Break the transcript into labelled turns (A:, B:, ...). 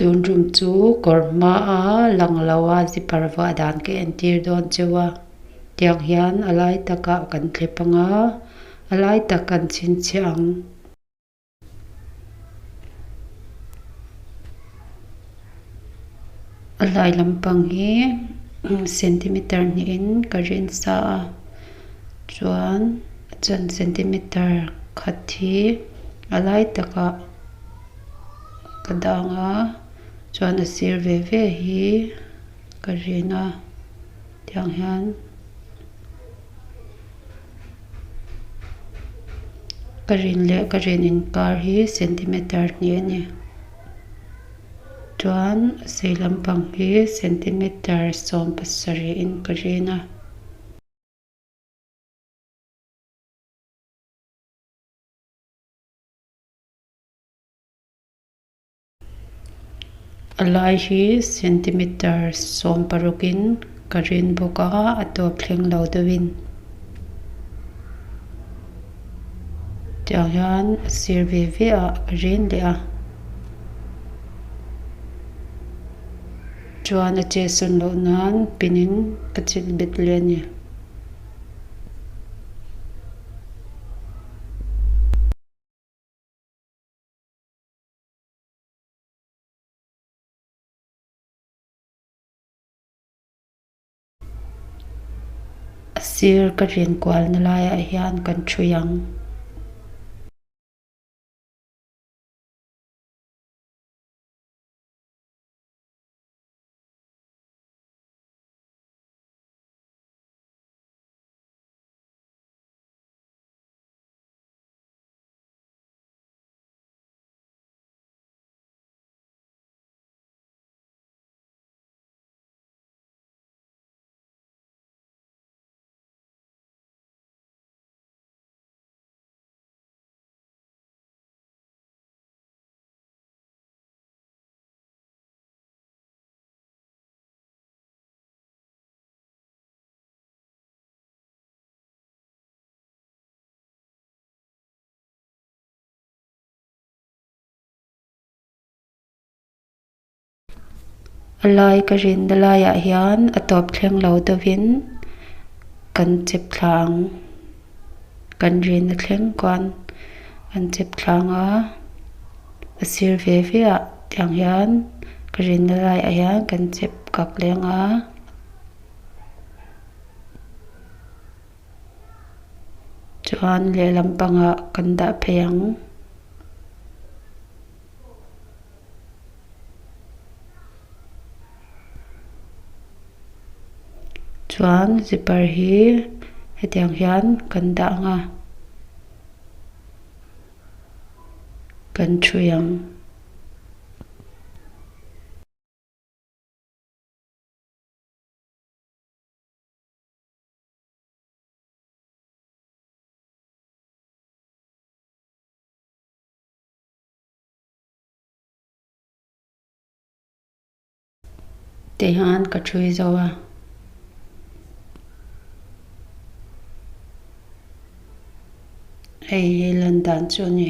A: Tun tum chu kawr hmaa lang loa zipper vuah dan ka entir dawn cheu a tiang hian a lai takah kan thlep ang a a lai tak kan chhinchhiah ang. A lai lampang hi centimeter hnihin ka rin sa a chuan a chuan centimeter khat hi a lai takah ka dah ang a chuan a sir ve ve hi ka rin a tiang hian. Ka rin leh ka rin inkar hi centimeter hnih a ni chuan a sei lampang hi centimeter 17 in ka rin a. A lai hi centimeter 16 in ka rin bawk a a tawp thleng lo deuhin tiang hian a sir ve ve ah ka rin leh a chuan a che sawn loh nan pin in ka chilh bet leh a ni. A sir ka rin kualna laiah hian kan ṭhui ang. A lai ka rinna laiah hian a tawp thleng lo deuhin kan chep thla ang kan rinna thleng khuan an chep thla ang a a sir ve ve ah tiang hian ka rinna laiah hian kan chep kak leh ang a. Chuan lehlam pangah kan dah phei ang. Chuan zipper hi hetiang hian kan dah ang a kan ṭhui ang. Tihian ka ṭhui zo a. Hei hi lan dan chu a ni.